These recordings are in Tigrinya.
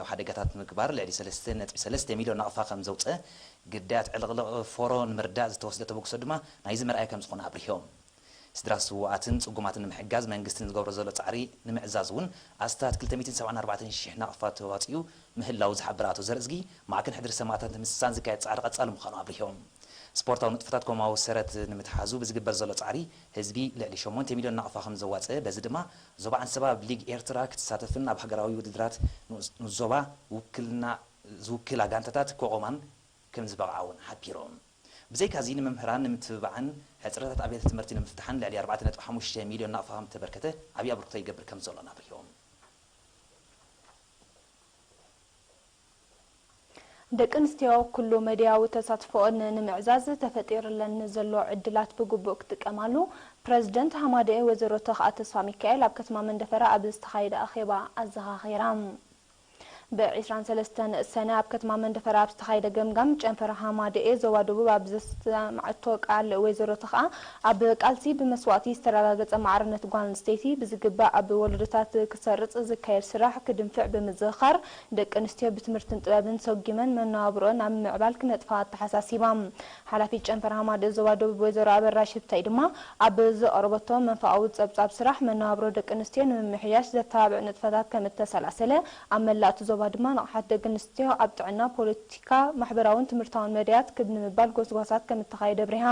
ሓደጋታት ምግባር ልዕሊ ሰለስተ ነጥቢ ሰለስተ ሚልዮን ናቕፋ ከም ዘውፀ ግዳያት ዕልቕልቕ ፎሮ ንምርዳእ ዝተወስደ ተበግሶ ድማ ናይዚ መርኣያ ከም ዝኾነ ኣብሪሆም። ስድራ ስውኣትን ጽጉማትን ንምሕጋዝ መንግስቲ ንዝገብሮ ዘሎ ጻዕሪ ንምዕዛዝ እውን ኣስታት ክልተ ሚእትን ሰብዓን ኣርባዕተን ሽሕ ናቕፋ ተዋጺኡ ምህላው ዝሓበረ ኣቶ ዘርእዝጊ፣ ማዕከን ሕድሪ ሰማእታት ንምስሳን ዝካየድ ጻዕሪ ቀጻሊ ምዃኑ ኣብሪሆም። ስፖርታዊ ንጥፈታት ኮማዊ ሰረት ንምትሓዙ ብዝግበር ዘሎ ጻዕሪ ህዝቢ ልዕሊ ሸሞንተ ሚልዮን ናቕፋ ከም ዘዋጸ፣ በዚ ድማ ዞባ ዓንሰባ ኣብ ሊግ ኤርትራ ክትሳተፍን ኣብ ሃገራዊ ውድድራት ንኡስ ንኡስ ዞባ ውክልና ዝውክላ ጋንታታት ከቖማን ከም ዝበቕዓ እውን ሓቢሮም። ብዘይካዚ ንመምህራን ንምትብባዕን ሕጽረታት ኣብያተ ትምህርቲ ንምፍታሕን ልዕሊ ኣርባዕተ ነጥቢ ሓሙሽተ ሚልዮን ናቕፋ ከም ተበርከተ ዓብዪ ኣበርክቶ ይገብር ከም ዘሎን ኣብሪሆም። ደቂ ኣንስትዮ ኩሉ መድያዊ ተሳትፎኦን ንምዕዛዝ ተፈጢርለን ንዘሎ ዕድላት ብግቡእ ክጥቀማሉ ፕረዚደንት ሃማደኤ ወይዘሮ ተኽኣ ተስፋሚካኤል ኣብ ከተማ መንደፈራ ኣብ ዝተኻየደ ኣኼባ ኣዘኻኺራ። ብ ዒስራን ሰለስተን ሰነ ኣብ ከተማ መንደፈራ ኣብ ዝተኻየደ ገምጋም ጨንፈር ሃማደኤ ዞባ ደቡብ ኣብ ዘሰማዕቶ ቃል ወይዘሮ ተኽኣ ኣብ ቃልሲ ብመስዋእቲ ዝተረጋገጸ ማዕርነት ጓል ኣንስተይቲ ብዝግባእ ኣብ ወለዶታት ክሰርጽ ዝካየድ ስራሕ ክድንፍዕ ብምዝኽኻር፣ ደቂ ኣንስትዮ ብትምህርትን ጥበብን ሰጒመን መነባብሮኣን ኣብ ምምዕባል ክነጥፋ ኣተሓሳሲባ። ሓላፊት ጨንፈር ሃማደኤ ዞባ ደቡብ ወይዘሮ ኣበራሽ ህብታይ ድማ ኣብ ዘቕረበቶ መንፈቓዊ ጸብጻብ ስራሕ መነባብሮ ደቂ ኣንስትዮ ንምምሕያሽ ዘተባብዕ ንጥፈታት ከም እተሰላሰለ፣ ኣብ መላእ እቲ ዞባ ድማ ንቕሓት ደቂ ኣንስትዮ ኣብ ጥዕና፣ ፖለቲካ፣ ማሕበራውን ትምህርታውን መዳያት ክብ ንምባል ጎስጓሳት ከም እተኻየደ ኣብሪሃ።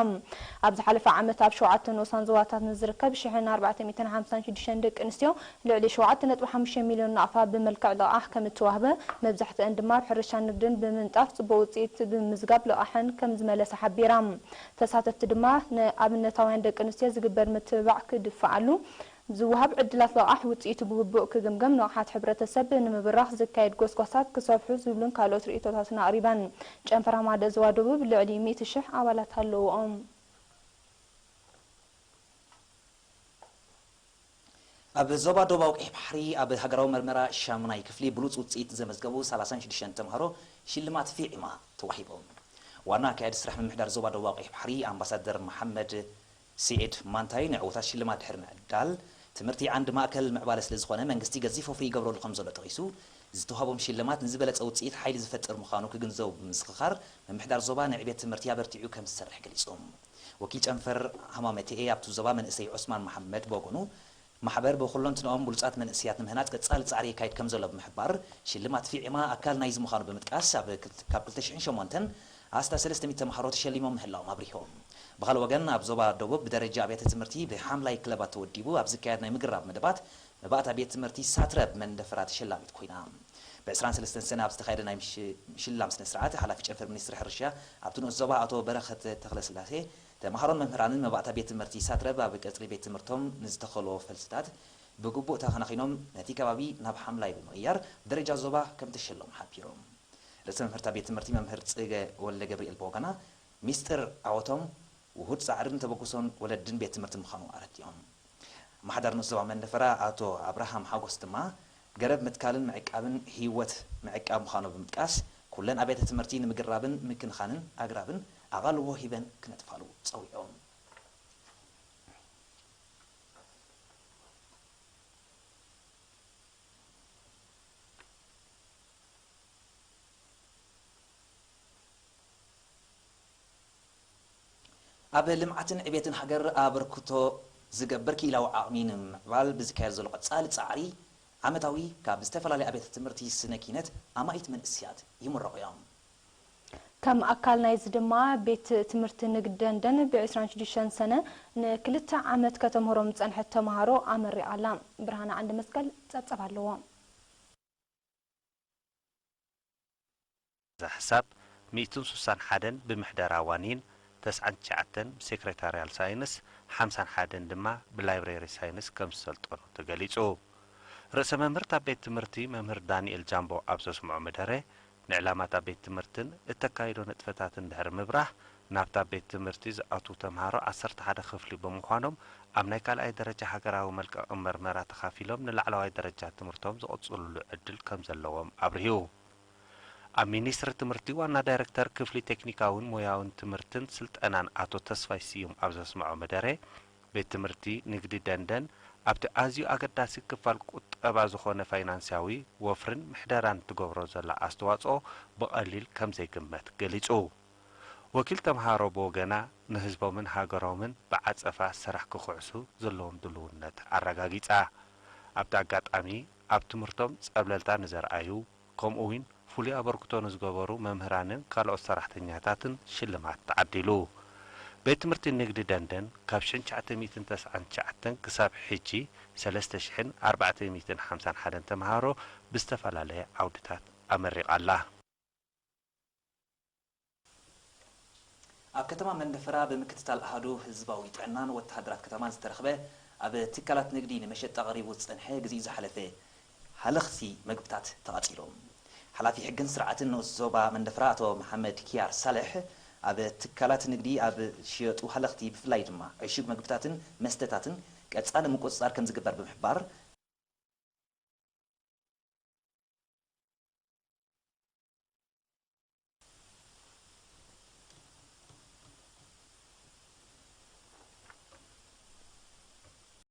ኣብ ዝሓለፈ ዓመት ኣብ ሸውዓተ ንኡሳን ዞባታት ንዝርከብ ሽሕን ኣርባዕተ ሚእትን ሓምሳን ሽዱሽተን ደቂ ኣንስትዮ ልዕሊ ሸውዓተ ነጥቢ ሓሙሽተ ሚልዮን ናቕፋ ብመልክዕ ልቓሕ ከም እተዋህበ፣ መብዛሕትአን ድማ ኣብ ሕርሻን ንግድን ብምንጣፍ ጽቡቕ ውጽኢት ብምምዝጋብ ልቓሐን ከም ዝመለሳ ሓቢራ። ተሳተፍቲ ድማ ንኣብነታውያን ደቂ ኣንስትዮ ዝግበር ምትብባዕ ክድፍኣሉ፣ ዝወሃብ ዕድላት ልቓሕ ውጽኢቱ ብግቡእ ክግምገም፣ ንቕሓት ሕብረተሰብ ንምብራኽ ዝካየድ ጎስጓሳት ክሰፍሑ ዝብሉን ካልኦት ርእይቶታትን ኣቕሪበን። ጨንፈር ሃማደኤ ዞባ ደቡብ ልዕሊ ሚእቲ ሽሕ ኣባላት ኣለውኦም። ኣብ ዞባ ደቡባዊ ቀይሕ ባሕሪ ኣብ ሃገራዊ መርመራ ሻሙናይ ክፍሊ ብሉጽ ውጽኢት ዘመዝገቡ ሰላሳን ሽዱሽተን ተምሃሮ ሽልማት ፊዒማ ተዋሂቦም። ዋና ኣካያዲ ስራሕ ምምሕዳር ዞባ ደቡባዊ ቀይሕ ባሕሪ ኣምባሳደር መሓመድ ስዒድ ማንታይ ንዕውታት ሽልማት ድሕሪ ምዕዳል፣ ትምህርቲ ዓንዲ ማእከል ምዕባለ ስለ ዝኾነ መንግስቲ ገዚፍ ወፍሪ ይገብረሉ ከም ዘሎ ጠቒሱ፣ ዝተዋህቦም ሽልማት ንዝበለጸ ውጽኢት ሓይሊ ዝፈጥር ምዃኑ ክግንዘቡ ብምዝኽኻር፣ ምምሕዳር ዞባ ንዕቤት ትምህርቲ ኣበርቲዑ ከም ዝሰርሕ ገሊጹ። ወኪል ጨንፈር ሃማመተኤ ኣብቲ ዞባ መንእሰይ ዑስማን መሓመድ ብወገኑ፣ ማሕበር ብኹለንትንኦም ብሉጻት መንእሰያት ንምህናጽ ቀጻሊ ጻዕሪ የካይድ ከም ዘሎ ብምሕባር፣ ሽልማት ፊዒማ ኣካል ናይዚ ምዃኑ ብምጥቃስ፣ ኣብ ክልተ ካብ ክልተ ሽሕን ሸሞንተን ኣስታት ሰለስተ ሚእቲ ተምሃሮ ተሸሊሞም ምህላዎም ኣብሪሆም። ብኻልእ ወገን፣ ኣብ ዞባ ደቡብ ብደረጃ ኣብያተ ትምህርቲ ብሓምላይ ክለባት ተወዲቡ ኣብ ዝካየድ ናይ ምግራብ መደባት፣ መባእታ ቤት ትምህርቲ ሳትረብ መንደፈራ ተሸላሚት ኮይና። ብ ዕስራን ሰለስተን ሰነ ኣብ ዝተኻየደ ናይ ምሽ- ምሽላም ስነ ስርዓት፣ ሓላፊ ጨንፈር ሚኒስትሪ ሕርሻ ኣብቲ ንኡስ ዞባ ኣቶ በረኸት ተኽለስላሴ፣ ተምሃሮን መምህራንን መባእታ ቤት ትምህርቲ ሳትረብ ኣብ ቀጽሪ ቤት ትምህርቶም ንዝተኸልዎ ፈልስታት ብግቡእ ተኸናኺኖም ነቲ ከባቢ ናብ ሓምላይ ብምቕያር ብደረጃ ዞባ ከም ተሸለሙ ሓቢሮም። ርእሰ መምህርታ ቤት ትምህርቲ መምህር ጽገ ወልደ ገብርኤል ብወገና፣ ሚስጥር ዓወቶም ውሁድ ጻዕርን ተበግሶን ወለድን ቤት ትምህርትን ምዃኑ ኣረዲኦም። ኣመሓዳሪ ንኡስ ዞባ መንደፈራ ኣቶ ኣብርሃም ሓጎስ ድማ፣ ገረብ ምትካልን ምዕቃብን ህይወት ምዕቃብ ምዃኑ ብምጥቃስ፣ ኩለን ኣብያተ ትምህርቲ ንምግራብን ምክንኻንን ኣግራብን ኣቓልቦ ሂበን ክነጥፋሉ ጸዊዖም። ኣብ ልምዓትን ዕቤትን ሃገር ኣበርክቶ ዝገብር ክኢላዊ ዓቕሚ ንምምዕባል ብዝካየድ ዘሎ ቀጻሊ ጻዕሪ፣ ዓመታዊ ካብ ዝተፈላለዩ ኣብያተ ትምህርቲ ስነ ኪነት ኣማኢት መንእሰያት ይምረቑ እዮም። ከም ኣካል ናይዚ ድማ፣ ቤት ትምህርቲ ንግዲ ደንደን ብ ዕስራን ሽዱሽተን ሰነ ንክልተ ዓመት ከተምህሮም ዝጸንሐት ተመሃሮ ኣመሪቓ ኣላ። ብርሃነ ዓንደመስቀል ጸብጸብ ኣለዎ። እዛ ሕሳብ ሚእትን ሱሳን ሓደን ብምሕደራ ዋኒን፣ ተስዓን ትሽዓተን ብሴክሬታርያል ሳይንስ፣ ሓምሳን ሓደን ድማ ብላይብሬሪ ሳይንስ ከም ዝሰልጠኑ ተገሊጹ። ርእሰ መምህር እታ ቤት ትምህርቲ መምህር ዳንኤል ጃምቦ ኣብ ዘስምዖ መደረ፣ ንዕላማ እታ ቤት ትምህርትን እተካይዶ ንጥፈታትን ድሕሪ ምብራህ፣ ናብታ ቤት ትምህርቲ ዝኣትዉ ተምሃሮ ዓሰርተ ሓደ ክፍሊ ብምዃኖም፣ ኣብ ናይ ካልኣይ ደረጃ ሃገራዊ መልቀቒ መርመራ ተኻፊሎም ንላዕለዋይ ደረጃ ትምህርቶም ዝቕጽልሉ ዕድል ከም ዘለዎም ኣብሪሁ። ኣብ ሚኒስትሪ ትምህርቲ ዋና ዳይረክተር ክፍሊ ቴክኒካውን ሞያውን ትምህርትን ስልጠናን ኣቶ ተስፋይ ስዩም ኣብ ዘስምዖ መደረ፣ ቤት ትምህርቲ ንግዲ ደንደን ኣብቲ ኣዝዩ ኣገዳሲ ክፋል ቁጠባ ዝኾነ ፋይናንሳዊ ወፍርን ምሕደራን ትገብሮ ዘላ ኣስተዋጽኦ ብቐሊል ከም ዘይግመት ገሊጹ። ወኪል ተምሃሮ ብወገና፣ ንህዝቦምን ሃገሮምን ብዓጸፋ ስራሕ ክኽዕሱ ዘለዎም ድልውነት ኣረጋጊጻ። ኣብቲ ኣጋጣሚ፣ ኣብ ትምህርቶም ጸብለልታ ንዘርኣዩ፣ ከምኡ እውን ፍሉይ ኣበርክቶ ንዝገበሩ መምህራንን ካልኦት ሰራሕተኛታትን ሽልማት ተዓዲሉ። ቤት ትምህርቲ ንግዲ ደንደን ካብ ሽሕን ትሽዓተ ሚእትን ተስዓን ትሽዓተን ክሳብ ሕጂ ሰለስተ ሽሕን ኣርባዕተ ሚእትን ሓምሳን ሓደን ተምሃሮ ብዝተፈላለየ ዓውድታት ኣመሪቓ ኣላ። ኣብ ከተማ መንደፈራ ብምክትታል ኣሃዱ ህዝባዊ ጥዕናን ወተሃደራት ከተማን ዝተረኽበ ኣብ ትካላት ንግዲ ንመሸጣ ቀሪቡ ዝጸንሐ ግዚኡ ዝሓለፈ ሃለኽቲ መግብታት ተቓጺሎም። ሓላፊ ሕግን ስርዓትን ንኡስ ዞባ መንደፈራ ኣቶ መሓመድ ኪያር ሳልሕ ኣብ ትካላት ንግዲ ኣብ ዝሽየጡ ሃለኽቲ ብፍላይ ድማ ዕሹግ መግብታትን መስተታትን ቀጻሊ ምቁጽጻር ከምዝግበር ብምሕባር